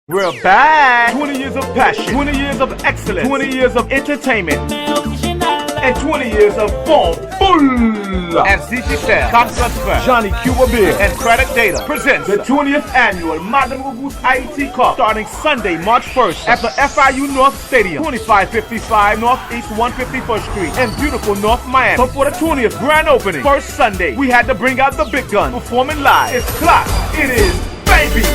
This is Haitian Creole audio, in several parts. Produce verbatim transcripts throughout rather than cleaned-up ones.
We're back! twenty years of passion, twenty years of excellence, twenty years of entertainment, and twenty years of fun. Full! As D J Fab, Cops Gun Fam, Johnny Cuba Beer, and Credit Data presents the twentieth annual Madame Gougou's Haiti Cup, starting Sunday, March first, at the F I U North Stadium, twenty-five fifty-five Northeast one fifty-first Street in beautiful North Miami. So for the twentieth grand opening, first Sunday, we had to bring out the big gun. Performing live, it's Clock. It is Baby,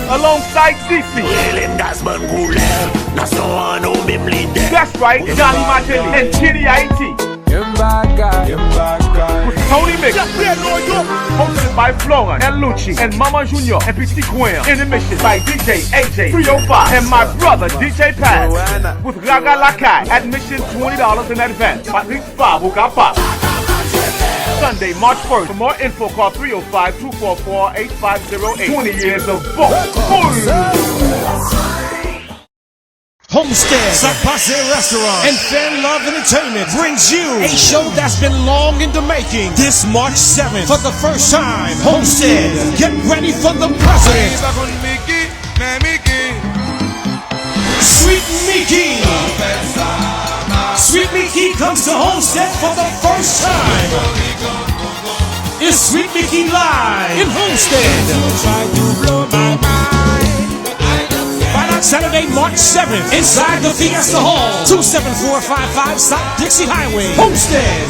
alongside D C. Rele m Gazman Koulè, nasyon an nou menm lidè. That's right, Johnny Martelly and Kenny Haiti. With Tony Mix. Hosted by Florent and Lucci and Mama Junior and Petit Gwen. Intermission by D J A J three oh five and my brother D J Paz with Gaga Lakai. Admission twenty dollars in advance. Patrick Favre ou kapab. Sunday, March first. For more info, call three oh five, two four four, eight five zero eight. twenty years of fun. Homestead, Sak Pase Restaurant, and Fan Love Entertainment brings you a show that's been long in the making. This March seventh, for the first time, Homestead, get ready for the president. Sweet Mickey. Sweet Mickey comes to Homestead for the first time. It's Sweet Mickey live in Homestead. Saturday, March seventh, inside the Fiesta Hall, two seven four five five South Dixie Highway, Homestead.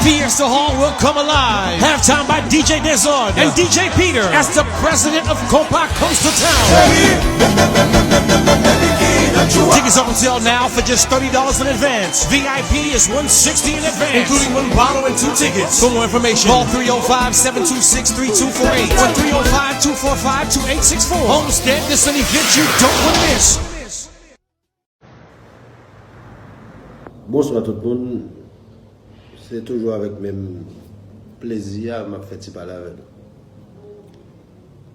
Fiesta Hall will come alive. Halftime by D J Desord and D J Peter as the president of Compa comes to town. Tickets on sale now for just thirty dollars in advance. V I P is one sixty in advance, including one bottle and two tickets. For more information, call three oh five, seven two six, three two four eight or three oh five, two four five, two eight six four. Homestead, this an event you don't want to miss. Bonswa tout moun. Se toujou avèk menm plezi a m ap fè ti pale avè nou.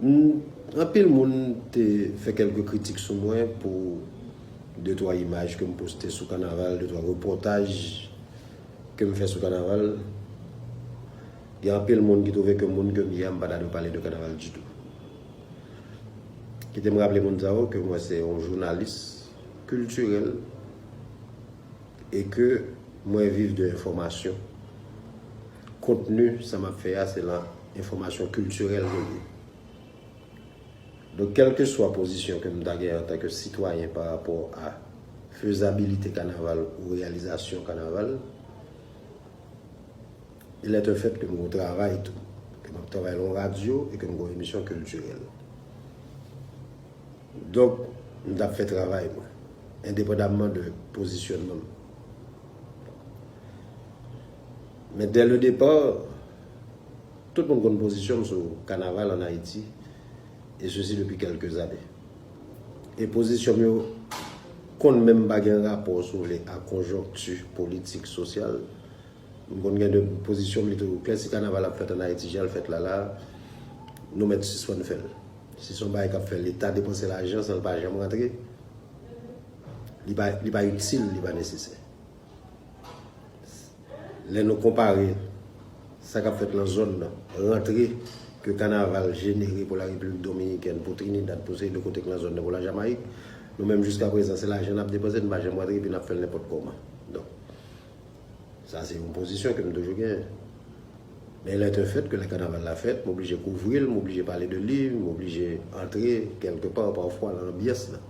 M, anpil moun te fè kèlke kritik sou mwen pou de twa imaj ke m poste sou kanaval, de twa repòtaj ke m fè sou kanaval. Gen anpil moun ki twouve ke moun ke m ye a, m pa ta dwe pale de kanaval ditou. Kite m raple moun sa yo ke mwen se yon jounalis kiltirèl e ke mwen viv de enfòmasyon. Kontni sa m ap fè a, se lan enfòmasyon kiltirèl ke l ye. Donk, kèlkeswa pozisyon ke m ta gen antanke sitwayen pa rapò a fezabilite kanaval ou reyalizasyon kanaval, il est un fait ke m gon travay tou, ke m ap travay lan yon radyo e ke m gon emisyon kiltirèl. Donk, m t ap fè travay mwen, endepandamman de pozisyònman m. Men dès le départ, tout moun konn pozisyon m sou kanaval ann Ayiti, e sesi depi kèlke zane. E pozisyon m yo konn menm pa gen rapò, si w vle, a konjonkti politik, sosyal. M konn gen de pozisyon m li toujou klè, si kanaval ap fèt ann Ayiti, jan l fèt la la, nou mèt sispann fè l. Si se yon bagay k ap fè Leta depanse lajan san l pa janm rantre, li pa, li pa itil, li pa nesesè. Lè nou konpare sa k ap fèt lan zòn nan, rantre ke kanaval jenere pou la Repiblik Dominikèn, pou Trinidad, pou seri de kote k lan zòn nan, pou la Jamayik, nou menm jiska prezan se lajan n ap depanse, n pa janm rantre epi n ap fè l nenpòt kòman. Donk, sa se yon pozisyon ke m toujou genyen. Men il est un fait ke lè kanaval la fèt, m oblije kouvri l, m oblije pale de li, m oblije antre kèlke pa, pafwa, lan anbyans lan.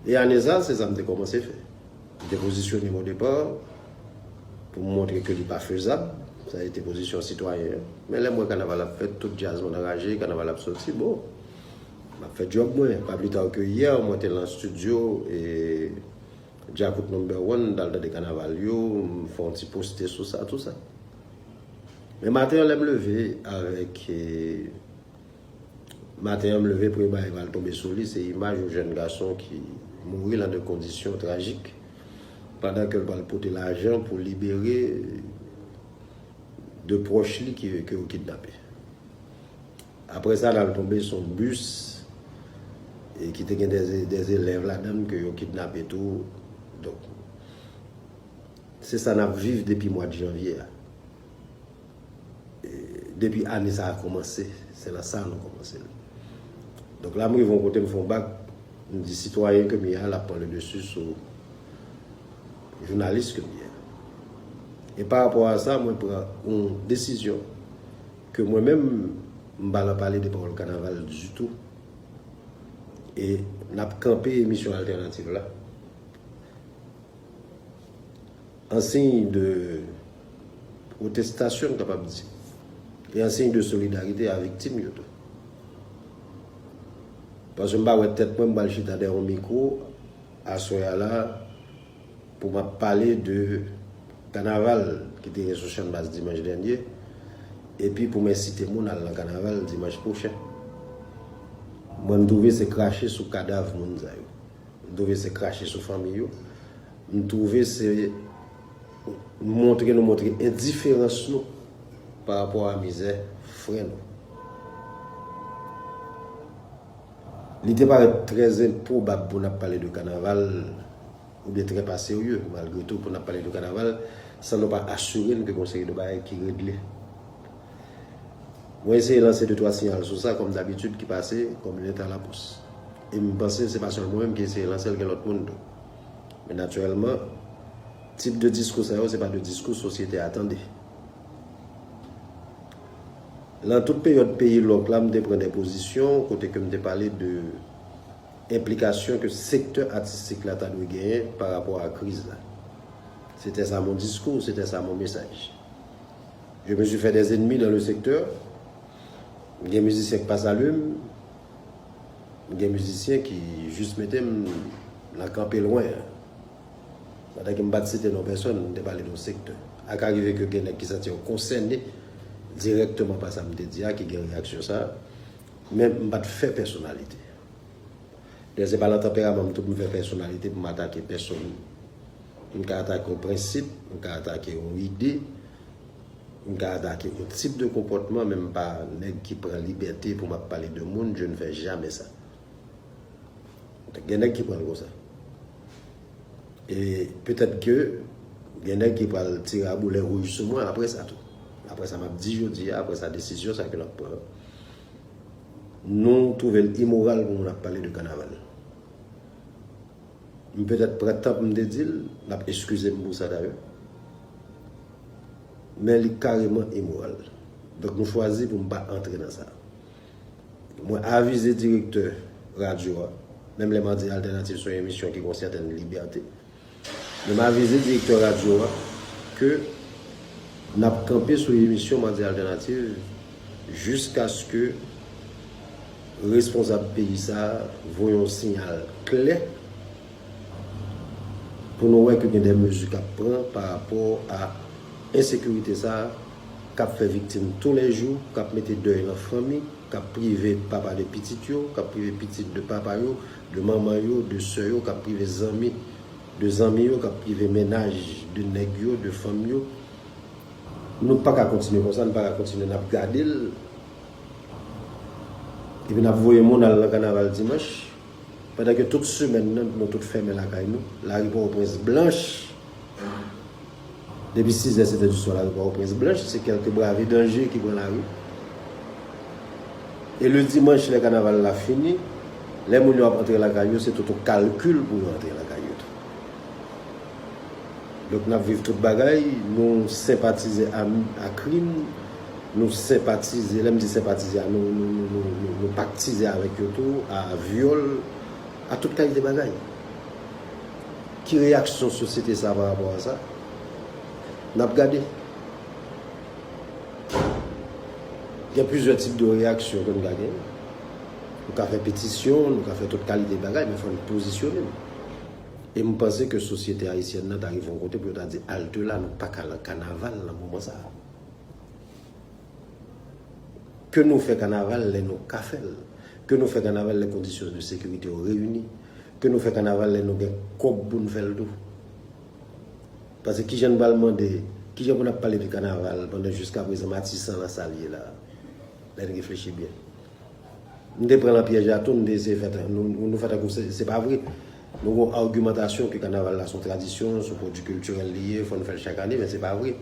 E ane sa, se sa m te kòmanse fè. M te pozisyone m o depa pou m montre ke li pa fezab. Sa se te pozisyon sitwayen an. Men lè m wè kanaval ap fèt, tout djaz mwen anraje, kanaval ap soti, bon, m ap fè djòb mwen. Pa pli ta ke yè, mwen te lan estidyo e Djakout Number One, m t al tande kanaval yo, m fè yon ti poste sou sa, tou sa. Men maten an, lè m leve avèk, e, Maten an, m leve, premye bagay ki pral tonbe sou li, se imaj yon jèn gason ki mouri lan de kondisyon trajik, pandan ke l pral pote lajan pou libere de pwòch li ki, ke yo kidnape. Apre sa, n al tonbe sou yon bis, e ki te gen de, de elèv ladan l ke yo kidnape tou. Donk, se sa n ap viv depi mwa janvye a. E, depi ane sa a kòmanse, se nan sa nou kòmanse l. Donk la, m rive yon kote, m fè yon bak, m di sitwayen ke m ye a, l ap pran le desi sou jounalis ke m ye a. E pa rapò a sa, mwen pran yon desizyon ke mwen menm, m pa nan pale de pawòl kanaval ditou. E n ap kanpe emisyon Altènativ la. An siy de pwotestasyon, m kapab di, e an siy de solidarite a viktim yo tou. Paske m pa wè tèt mwen, m pral chita dèyè yon mikwo aswè a la pou m ap pale de kanaval ki te gen sou Channmas dimanch dènye, epi pou m ensite moun al nan kanaval dimanch pwochen. Mwen, m twouve se krache sou kadav moun sa yo. M twouve se krache sou fanmi yo. M twouve se montre nou montre endiferans nou pa rapò a mizè frè nou. Li te parèt trè enpwobab pou n ap pale de kanaval, oubyen trè pa serye, malgre tou, pou n ap pale de kanaval, san nou pa asire n ke gon seri de bagay ki regle. Mwen eseye lanse de twa siyal sou sa, kòm dabitid, ki pase kòm leta lapòs. E m panse se pa sèl mwen menm ki eseye lanse l, gen lòt moun tou. Men natirèlman, tip de diskou sa yo, se pa de diskou sosyete a tande. Nan tout peryòd peyi lòk la, m te pran de pozisyon kote ke m te pale de enplikasyon ke sektè atistik la ta dwe genyen pa rapò a kriz la. C'était ça mon discours, c'était ça mon message. Je me suis fait des ennemis dans le secteur. Gen mizisyen ki pa salye m. Gen mizisyen ki jis mete m nan kanpe lwen an. Pandan ke m pa t site non pèsòn, m te pale de yon sektè. A ka rive ke gen nèg ki santi yo konsène dirèkteman pa sa m te di a, ki gen reyaksyon sa a. Men m pa t fè pèsonalite. Lè se pa nan tanperaman m tou pou m fè pèsonalite, pou m atake pèsonn. M ka atake yon prensip, m ka atake yon ide, m ka atake yon tip de konpòtman, men m pa nèg ki pran libète pou m ap pale de moun, je ne fais jamais ça. Gen nèg ki pran l konsa. E petèt ke gen nèg ki pral tire a boulè wouj sou mwen apre sa tou. Apre sa m ap di jodi a, apre sa desizyon sa ke n ap pran. Nou twouve l imoral pou moun ap pale de kanaval. M petèt pran tan pou m te di l, l ap eskize m pou sa dayè. Men li kareman imoral. Donk nou chwazi pou m pa antre nan sa. Mwen avize direktè radyo a, menm lè m a di Altènativ se yon emisyon ki gen yon sètèn libète, men m avize direktè radyo a ke n ap kanpe sou emisyon Madi Altènativ jiskaske responsab peyi sa a voye yon siyal klè pou nou wè ke gen de mezi k ap pran pa rapò a ensekirite sa a k ap fè viktim toulèjou, k ap mete dèy nan fanmi, k ap prive papa de pitit yo, k ap prive pitit de papa yo, de manman yo, de sè yo, k ap prive zanmi de zanmi yo, k ap prive mennaj de nèg yo, de fanm yo. Nou pa ka kontinye konsa, nou pa ka kontinye n ap gade l. Epi n ap voye moun al nan kanaval dimanch, pandan ke tout semèn nan, nou tout fèmen lakay nou. Lari Pòtoprens blanch. Depi sizè, sèt è di swa, lari Pòtoprens blanch, se kèlke brave danje ki pran lari. E le dimanch, lè kanaval la fini, lè moun yo ap antre lakay yo, se tout yon kalkil pou yo antre lakay yo tou. Donk, n ap viv tout bagay, nou senpatize a, a krim, nou senpatize, lè m di senpatize a, nou, nou, nou, nou, nou, nou paktize avèk yo tou, a vyòl, a tout kalite bagay. Ki reyaksyon sosyete sa pa rapò a sa? N ap gade. Gen plizyè tip de reyaksyon ke nou ka genyen. Nou ka fè petisyon, nou ka fè tout kalite bagay, men fò n pozisyone n. E m panse ke sosyete ayisyèn nan ta rive yon kote pou yo ta di, altela, nou pa ka nan kanaval nan moman sa a. Ke nou fè kanaval lè nou ka fè l. Ke nou fè kanaval lè kondisyon de sekirite yo reyini. Ke nou fè kanaval lè nou gen kòb pou n fè l tou. Paske kijan n pral mande, kijan pou n ap pale de kanaval pandan jiskaprezan Matisan lan sa l ye la? Lè n reflechi byen. M te pran l an pyèj a tou, m te eseye fè tan, nou, nou fè tankou se, se pa vre. Nou gon agimantasyon ke kanaval la se yon tradisyon, se yon pwodui kiltirèl li ye, fò n fè l chak ane, men se pa vre.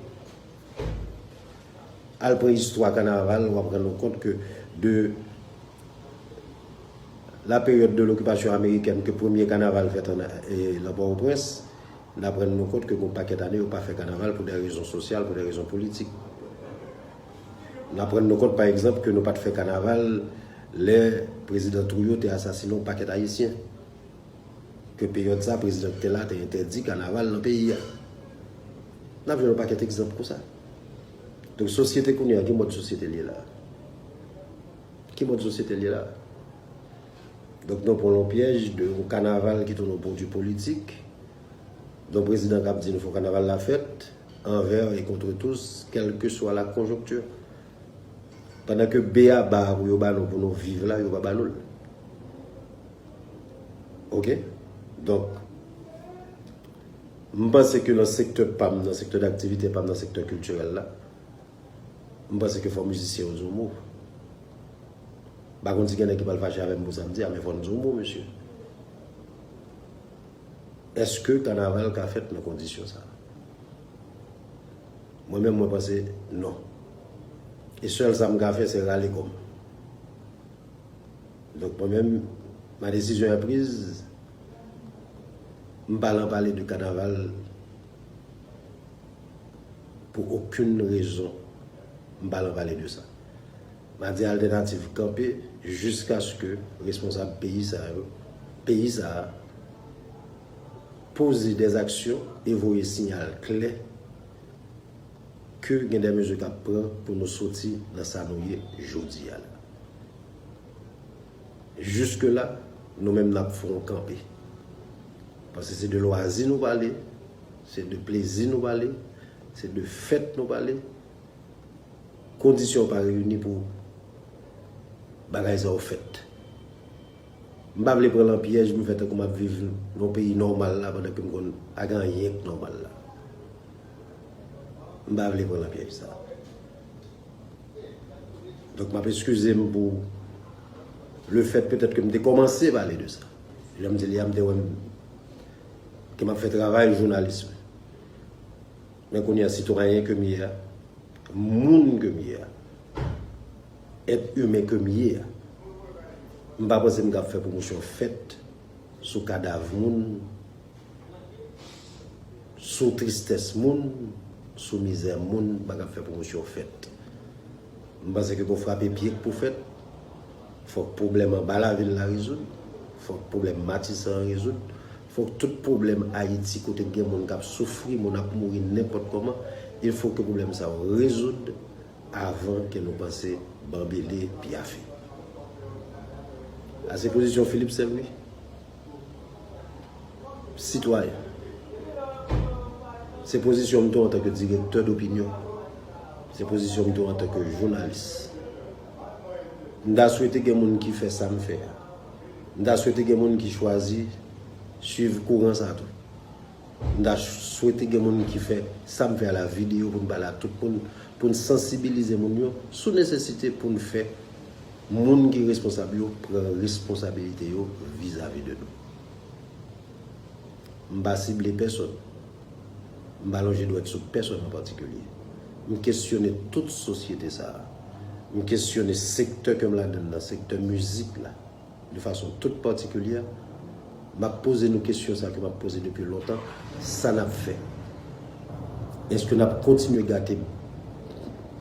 Al pran istwa kanaval, w ap rann ou kont ke de la période de l'occupation américaine ke premye kanaval fèt an, e, nan Pòtoprens, n aprann nou kont ke gon pakèt ane yo pa fè kanaval pou de rezon sosyal, pou de rezon politik. N aprann nou kont, pa egzanp, ke nou pa t fè kanaval lè prezidan Trouillot te asasinen yon pakèt Ayisyen. Ke peryòd sa, prezidan ki te la te entèdi kanaval nan peyi a. N ap jwenn yon pakèt egzanp konsa. Donk, sosyete kounye a, ki mòd sosyete l ye la? Ki mòd sosyete l ye la? Donk, nou pran yon pyèj de yon kanaval ki tounen yon pwodui politik, de yon prezidan k ap di nou fò kanaval la fèt, envè e kont tous, kèlkeswa la konjonkti. Pandan ke beyaba a pou yo ba nou, pou nou viv la, yo pa ba nou l. Oke? Donk, m panse ke nan sektè pa m, nan sektè daktivite pa m, nan sektè kiltirèl la, m panse ke fò mizisyen yo di yon mo. M pa konn si gen nèg ki pral fache avè m pou sa m di a, men fò n di yon mo, mesye. Èske kanaval ka fèt nan kondisyon sa a? Mwen menm, mwen panse non. E sèl sa m ka fè, se rale kò m. Donk, mwen menm, ma décision est prise. M pa lan pale de kanaval pou okenn rezon. M pa lan pale de sa. Ma di altènativ kanpe jiskaske responsab peyi sa yo, peyi sa a, poze dèzaksyon e voye siyal klè ke gen de mezi k ap pran pou nou soti nan sa nou ye jodi a la. Jiske la, nou menm n ap fè yon kanpe. Paske se de lwazi nou pale, se de plezi nou pale, se de fèt nou pale. Kondisyon pa reyini pou bagay sa yo fèt. M pa vle pran lan pyèj pou m fè tankou m ap viv nan yon peyi nòmal la pandan ke m konn pa gen anyen k nòmal la. M pa vle pran lan pyèj sa. Donk, m ap eskize m pou le fèt petèt ke m te kòmanse pale de sa. Jan m di l ye a, m te wè m, ke m ap fè travay jounalis mwen. Men kounye a, sitwayen ke m ye a, moun ke m ye a, èt imen ke m ye a, m pa panse m ka ap fè pwomosyon fèt sou kadav moun, sou tristès moun, sou mizè moun, m pa ka ap fè pwomosyon fèt. M panse ke pou frape pye k pou fèt, fòk pwoblèm anba lavil la rezoud, fòk pwoblèm Matisan an rezoud, fòk tout pwoblèm Ayiti kote gen moun k ap soufri, moun ap mouri nenpòt kòman, il faut que pwoblèm sa yo rezoud avan ke nou panse banbile pyafe. A se pozisyon Philippe Saint-Louis. Sitwayen. Se pozisyon m tou antanke direktè dopinyon. Se pozisyon m tou antanke jounalis. M ta swete gen moun ki fè sa m fè a. M ta swete gen moun ki chwazi swiv kouran sa tou. M ta swete gen moun ki fè sa m fè a la videyo pou n pale a tout moun, pou n sansibilize moun yo sou nesesite pou n fè moun ki responsab yo pran responsabilite yo vizavi de nou. M pa sible pèsonn. M pa lonje dwèt sou pèsonn an patikilye. M kesyone tout sosyete sa a. M kesyone sektè ke m ladann nan, sektè mizik la, de fason tout patikilyè. M ap poze nou kesyon sa ke m ap poze depi lontan, sa n ap fè? Èske n ap kontinye gate,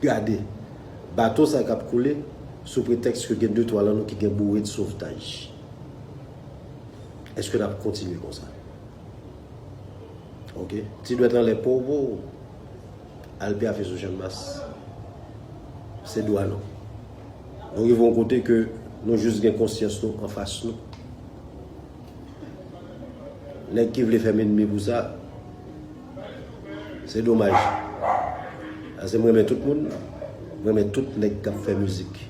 gade bato sa k ap koule sou pretèks ke gen de twa lan nou ki gen boure de sovtaj? Èske n ap kontinye konsa? Oke. Ti dwèt anlè po, po. Al pyafe sou Channmas. Se dwa nou. Nou rive yon kote ke nou jis gen konsyans nou anfas nou. Nèg ki vle fè m enmi pou sa, se domaj. Paske m renmen tout moun, m renmen tout nèg k ap fè mizik.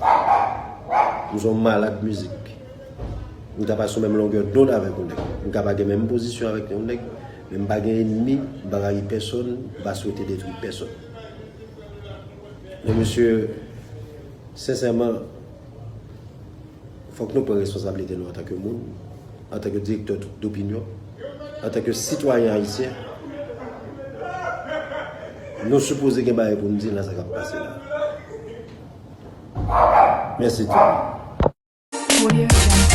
M se yon malad mizik. M ka pa sou menm longè dond avèk yon nèg. M ka pa gen menm pozisyon avèk yon nèg, men m pa gen enmi, m pa rayi pèsonn, m pa swete detwi pèsonn. Men mesye, sensèman, fòk nou pran responsablite nou antanke moun, antanke direktè dopinyon, antanke sitwayen ayisyen. Nou sipoze gen bagay pou n di nan sa k ap pase la. Mèsi tout moun. Audio Jungle.